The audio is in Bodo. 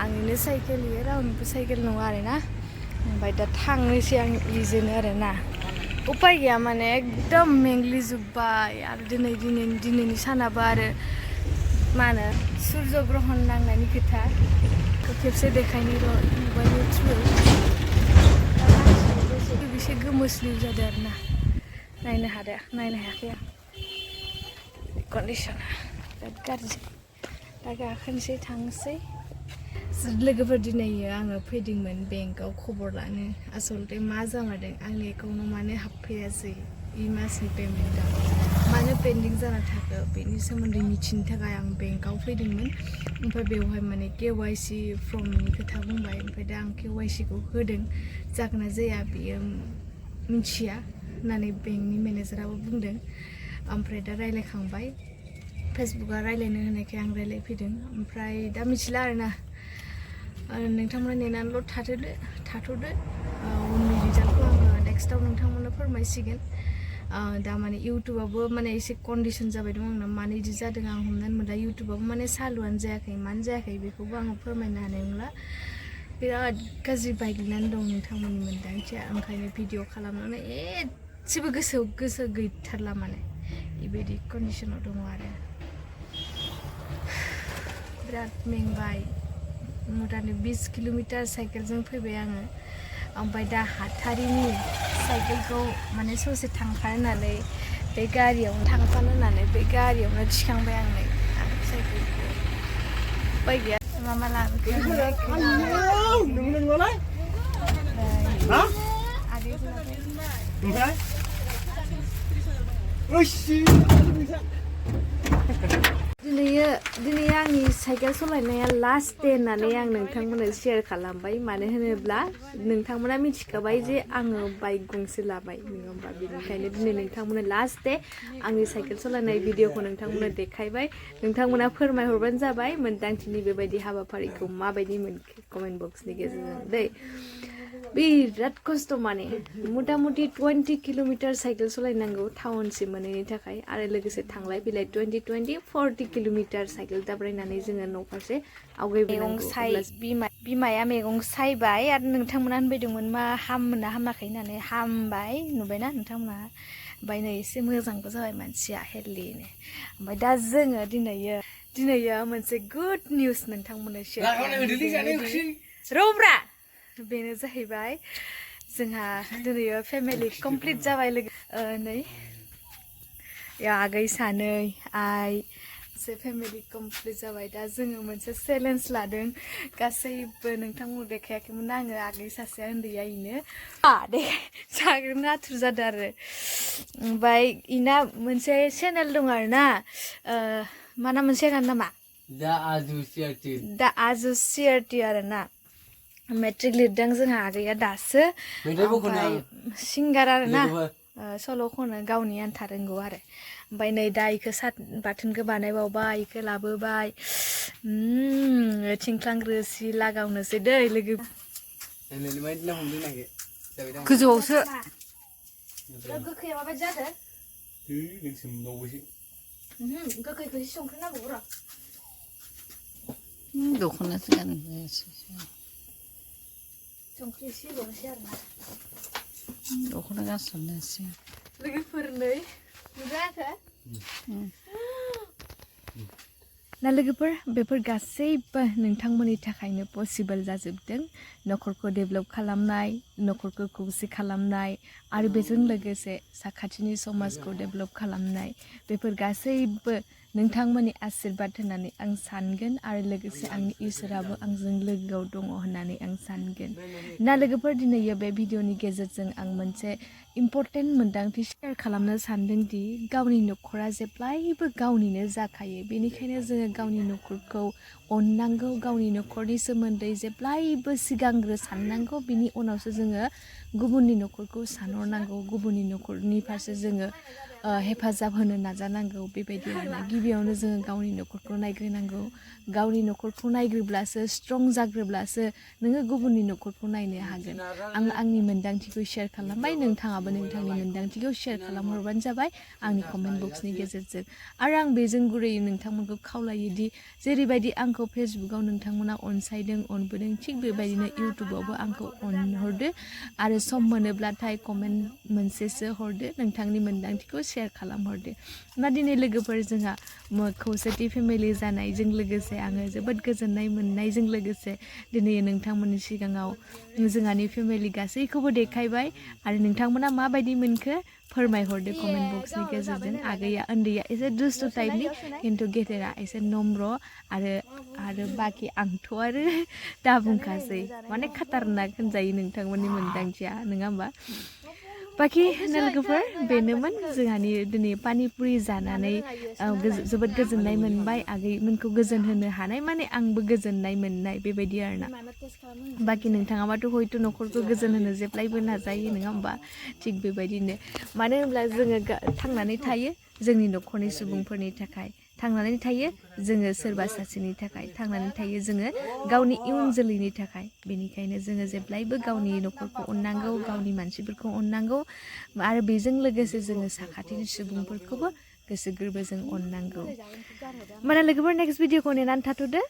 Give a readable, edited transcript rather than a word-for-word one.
आंनिनो साइकेल इयो रावनिबो साइकेल नङा आरोना ओमफ्राय दा थांनोसै आं इजोंनो आरोना उपाय गैया माने एकदम मेंग्लिजोब्बाय आरो दिनैनि सानाबो आरो मा होनो सुर्य ग्रहण नांनायनि खोथा खेबसे देखायनो र' मबाइलनि थ्रुयै एसे गोमोस्लिउ जादों आरोना नायनो हायाखै आं कन्डिसना बिराद गाज्रि दा गाखोनोसै थांसै लोगोफोर दिनै आङो फैदोंमोन बेंकआव खबर लानो आसलथे मा जामारदों आंनि एकाउन्टाव मानो हाबफैयासै इ मासनि पेमेन्टआ मानो पेन्डिं जाना थाखो बेनि सोमोन्दै मिथिनो थाखाय आं बेंकआव फैदोंमोन ओमफ्राय बेवहाय माने केवाइसि फर्मनि खोथा बुंबाय ओमफ्राय दा आं केवाइसिखौ होदों जागोन ना जाया बेयो मिथिया होननानै बेंकनि मेनेजाराबो बुंदों ओमफ्राय दा रायलायखांबाय फेसबुकआ रायलायनो होनायखाय आं रायलायफैदों ओमफ्राय दा मिथिला आरोना नोंथांमोना नेनानैल' थाथ'दो उननि रिजाल्टखौ आङो नेक्स्टआव नोंथांमोननो फोरमायसिगोन दा माने इउटुबावबो माने एसे कन्डिसन जाबाय दं आंना मानो इदि जादों आं हमनानै मोनला इउटुबावबो माने सालुआनो जायाखै मानो जायाखै बेखौबो आङो फोरमायनो हानाय नंला बिराद गाज्रि बायग्लिनानै दं नोंथांमोननि मोन्दांथिया ओंखायनो भिडिअ खालामनानै एसेबो गोसो गैथारला माने बेबायदि कन्डिसनाव दङ आरो बिराद मेंबाय मथानि 20 किल'मिटार साइकेलजों फैबाय आङो ओमफ्राय दा हाथारिनि साइकेलखौ माने ससे थांफानो होननानै बे गारियावनो थांफानो होननानै बे गारियावनो थिखांबाय आं नै साइकेलखौ उपाय गैया मा लाबोखो दिनै आंनि साइकेल सालायनाया लास्ट दे होननानै आं नोंथांमोननो शेयार खालामबाय मानो होनोब्ला नोंथांमोना मिथिखाबाय जे आङो बाइक गंसे लाबाय नङा होमबा बेनिखायनो दिनै नोंथांमोननो लास्ट दे आंनि साइकेल सालायनाय भिडिअखौ नोंथांमोननो देखायबाय नोंथांमोना फोरमायहरबानो जाबाय मोन्दांथिनि बेबायदि हाबाफारिखौ माबायदि मोनखो कमेन्ट बक्सनि गेजेरजों दै बिराद खस्थ' माने मथा मथि 20 किल'मिटार साइकेल सालायनांगौ टाउनसिम मोनहैनो थाखाय आरो लोगोसे थांलाय फैलाय 40 किल'मिटार साइकेल दाब्रायनानै जोङो न' फारसे आवगायबोनांगौ बिमाया मैगं सायबाय आरो नोंथांमोना होनबायदोंमोन मा हामोना हामाखै होननानै हामबाय नुबायना नोंथांमोना ओमफ्राय नै एसे मोजांबो जाबाय मानसिया हेल्दिनो ओमफ्राय दा जोङो दिनैयो मोनसे गुड निउस नोंथांमोननो रब्रा बेनो जाहैबाय जोंहा दिनैयो फेमिलि कमप्लिट जाबाय लोगो नै आगै सानै आइ से फेमिलि कमप्लिट जाबाय दा जोङो मोनसे चेलेन्ज लादों गासैबो नोंथांमोन देखायाखैमोन आङो आगै सासेया उन्दैया इनो दे जाग्रोनो आथुर जादों आरो ओमफ्राय इना मोनसे चेनेल दं आरो ना मा नाम मोनसे नामा दा आजु सिआरटि आरो ना मेट्रिक लिरदों जोंहा आगैया दासो ओमफ्राय सिंगार आरो ना सल' खनो गावनि आन्था रोंगौ आरो ओमफ्राय नै दा इखो बाथोनखौ बानायबावबाय इखो लाबोबाय थिंख्लां रोसि लागावनोसै दै लोगो गोजौआवसो गोखैया माबायदि जादों गोखैखौ संख्रि नांगौ र' दख'नासो गाननो संख्रि एसे होबावनोसै आरोना दख'ना गानस्लाबनोसै लोगोफोर नै नुजायाखै ना लोगोफोर बेफोर गासैबो नोंथांमोननि थाखायनो पसिबल जाजोबदों न'खरखौ डेभेलप खालामनाय न'खरखौ खौसे खालामनाय आरो बेजों लोगोसे साखाथिनि समाजखौ डेभेलप खालामनाय बेफोर गासैबो नोंथांमोननि आशीर्बाद होननानै आं सानगोन आरो लोगोसे आंनि इसोराबो आंजों लोगोआव दङ होननानै आं सानगोन ना लोगोफोर दिनैयो बे भिडिअनि गेजेरजों आं मोनसे इम्परटेन्ट मोन्दांथि शेयार खालामनो सानदों दि गावनि न'खरा जेब्लायबो गावनिनो जाखायो बेनिखायनो जोङो गावनि न'खरखौ अननांगौ गावनि न'खरनि सोमोन्दै जेब्लायबो सिगांग्रो साननांगौ बिनि उनावसो जोङो गुबुननि न'खरखौ सानहरनांगौ गुबुननि न'खरनि फारसे जोङो हेफाजाब होनो नाजानांगौ बेबायदि आरोना गिबियावनो जोङो गावनि न'खरखौ नायग्रोनांगौ गावनि न'खरखौ नायग्रोब्लासो स्ट्रं जाग्रोब्लासो नोङो गुबुननि न'खरखौ नायनो हागोन आं आंनि मोन्दांथिखौ शेयार खालामबाय नोंथाङाबो नोंथांनि मोन्दांथिखौ शेयार खालामहरबानो जाबाय आंनि कमेन्ट बक्सनि गेजेरजों आरो आं बेजों गुरैयै नोंथांमोनखौ खावलायोदि जेरैबायदि आंखौ फेसबुकाव नोंथांमोना अनसायदों अनबोदों थिग बेबायदिनो इउटुबावबो आंखौ अनहरदो आरो सम मोनोब्लाथाय कमेन्ट मोनसेसो हरदो नोंथांनि मोन्दांथिखौ शेयार खालामहरदो ना दिनै लोगोफोर जोंहा खौसेथि फेमिलि जानायजों लोगोसे आङो जोबोद गोजोननाय मोननायजों लोगोसे दिनै नोंथांमोननि सिगाङाव जोंहानि फेमिलि गासैखौबो देखायबाय आरो नोंथांमोना माबायदि मोनखो फोरमायहरदो कमेन्ट बक्सनि गेजेरजों आगैया उन्दैया एसे दुस्थु टाइपनि खिन्थु गेदेरा एसे नम्र आरो बाखि आंथ' आरो दा बुंखासै माने खाटारनाक होनजायो नोंथांमोननि मोन्दांथिया नङा होमबा बाखि लोगोफोर बेनोमोन जोंहानि दिनै पानिपुरि जानानै जोबोद गोजोननाय मोनबाय आगैमोनखौ गोजोन होनो हानाय माने आंबो गोजोननाय मोननाय बेबायदि आरोना बाखि नोंथाङाबाथ' हयथ' न'खरखौ गोजोन होनो जेब्लायबो नाजायो नङा होमबा थिग बेबायदिनो मानो होनब्ला जोङो थांनानै थायो जोंनि न'खरनि सुबुंफोरनि थाखाय थांनानै थायो जोङो सोरबा सासेनि थाखाय थांनानै थायो जोङो गावनि इयुन जोलैनि थाखाय बेनिखायनो जोङो जेब्लायबो गावनि न'खरखौ अननांगौ गावनि मानसिफोरखौ अननांगौ आरो बेजों लोगोसे जोङो साखाथिनि सुबुंफोरखौबो गोसो गोरबोजों अननांगौ होमबाना लोगोफोर नेक्स्ट भिडिअखौ नेनानै थाथ'दो